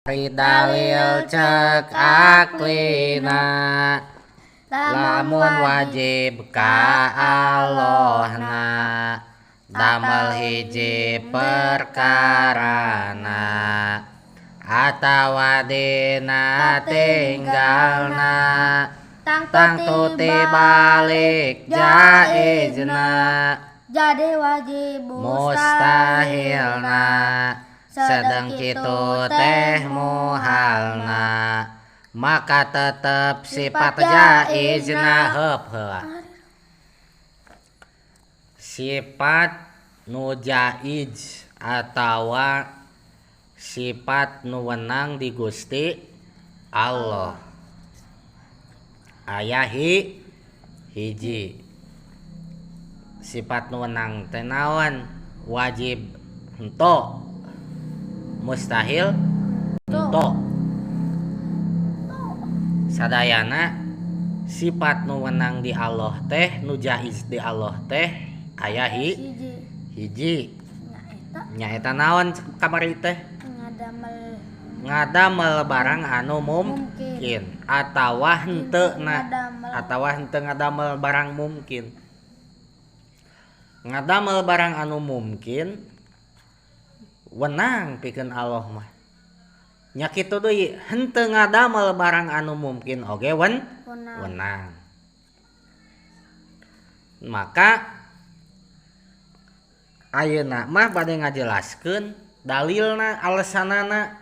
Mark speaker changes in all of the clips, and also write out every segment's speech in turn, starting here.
Speaker 1: Dalil cek aklina, lamun wajib ka Allahna damel hiji perkarana atawa dina tinggalna, tangtu tibalik jaizna
Speaker 2: jadi wajib
Speaker 1: mustahilna, sedang kitu teh muhalna, maka tetep sifat jaizna. Heup heula, sifat nu jaiz atawa sifat nu wenang di Gusti Allah aya hiji. Sifat nu wenang teh naon? Wajib henteu, mustahil henteu. Sadayana sifat nu wenang di Allah teh, nu jaiz di Allah teh aya
Speaker 2: hiji.
Speaker 1: Hiji.
Speaker 2: Nyaeta?
Speaker 1: Nyaeta naon kamari teh?
Speaker 2: Ngadamel.
Speaker 1: Ngadamel barang anu
Speaker 2: mungkin.
Speaker 1: Mungkin atawa henteu na
Speaker 2: ngadamel.
Speaker 1: Atawa henteu ngadamel barang mungkin. Ngadamel barang anu mungkin wenang pikeun Allah mah nya. Kitu deui, henteu ngadamel barang anu mungkin oge
Speaker 2: wenang.
Speaker 1: Wenang. Maka ayeuna mah bade ngajelaskeun dalilna, alesanana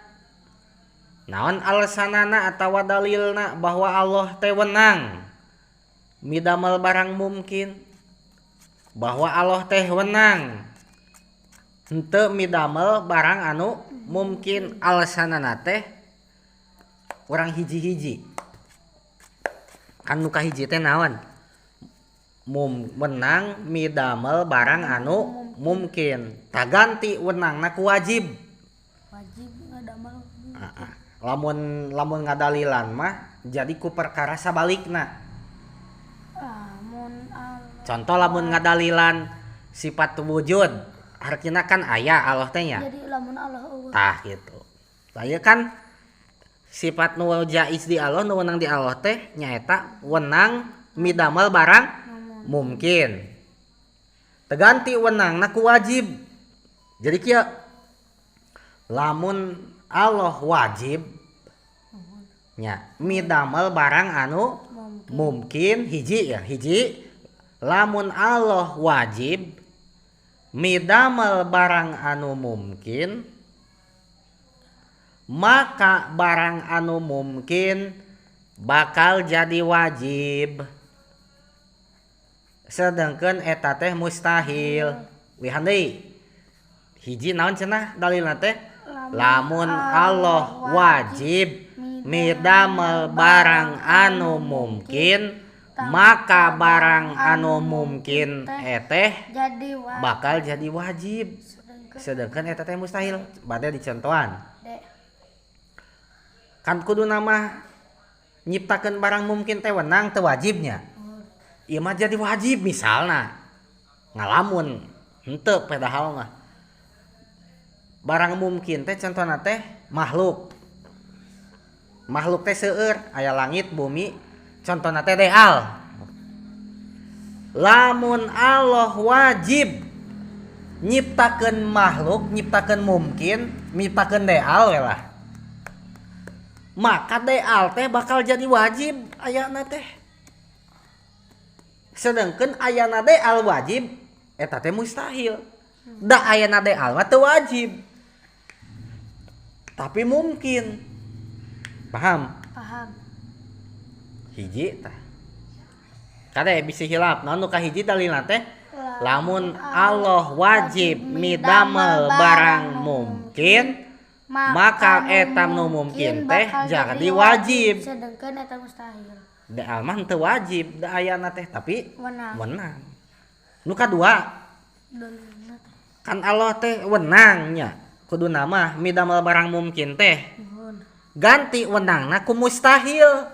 Speaker 1: naon, alesanana atawa dalilna bahwa Allah teh wenang midamel barang mungkin, bahwa Allah teh wenang henteu midamel barang anu mungkin. Alesanana teh urang hiji-hiji kan. Nu kahiji teh naon? Wenang midamel barang anu mungkin, taganti wenangna ku wajib.
Speaker 2: Wajib ngadamel.
Speaker 1: Ah, lamun lamun ngadalilan mah jadi ku perkara sabalikna.
Speaker 2: Lamun Allah
Speaker 1: Contoh, lamun ngadalilan sifat wujud, artinya kan aya Allah teh nya.
Speaker 2: Jadi lamun Allah euweuh.
Speaker 1: Tah gitu. Saya kan sifat nu jaiz di Allah, nu wenang di Allah teh nyaeta wenang midamel barang mungkin, teganti wenangna ku wajib. Jadi kieu, lamun Allah wajib nya midamel barang anu
Speaker 2: mungkin.
Speaker 1: Mungkin, hiji ya, hiji. Lamun Allah wajib midamel barang anu mungkin, maka barang anu mungkin bakal jadi wajib, sedangkan eta teh mustahil. Wihan deui, hiji naon cenah dalilna teh? Lamun Allah wajib midamel barang anu mungkin, maka barang anu mungkin eteh
Speaker 2: jadi wajib
Speaker 1: bakal jadi wajib,
Speaker 2: sedangkan
Speaker 1: sedangkan eta teh mustahil. Bade dicontohan.
Speaker 2: De.
Speaker 1: Kan kuduna mah nyiptakeun barang mungkin teh wenang teu wajibnya. Ieu mah jadi wajib, misalna ngalamun henteu, padahal mah barang mungkin teh contohna teh makhluk. Makhluk teh seueur, aya langit, bumi, contohna teh deal. Lamun Allah wajib nyiptakeun makhluk, nyiptakeun mungkin, nyiptakeun deal we lah, maka deal teh bakal jadi wajib ayana teh, sedangkan ayana deal wajib eta teh mustahil, da ayana deal mah teu wajib tapi mungkin. Paham?
Speaker 2: Paham.
Speaker 1: Hiji tah, kade bisi hilap. Naon nu kahiji dalilna teh? Lamun Allah wajib midamel barang mungkin, maka eta nu mungkin teh jadi wajib,
Speaker 2: sedangkan eta mustahil.
Speaker 1: Deal mah teu wajib da ayana teh, tapi
Speaker 2: wenang.
Speaker 1: Wenang. Nu kadua,
Speaker 2: dalilna teh
Speaker 1: kan Allah teh wenang nya kuduna mah midamel barang mungkin teh,
Speaker 2: nuhun.
Speaker 1: Ganti wenangna ku mustahil.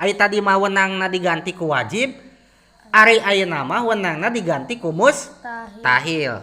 Speaker 1: Ari tadi mah wenangna diganti ku wajib, ari ayeuna mah wenangna diganti ku
Speaker 2: mustahil.
Speaker 1: Mustahil.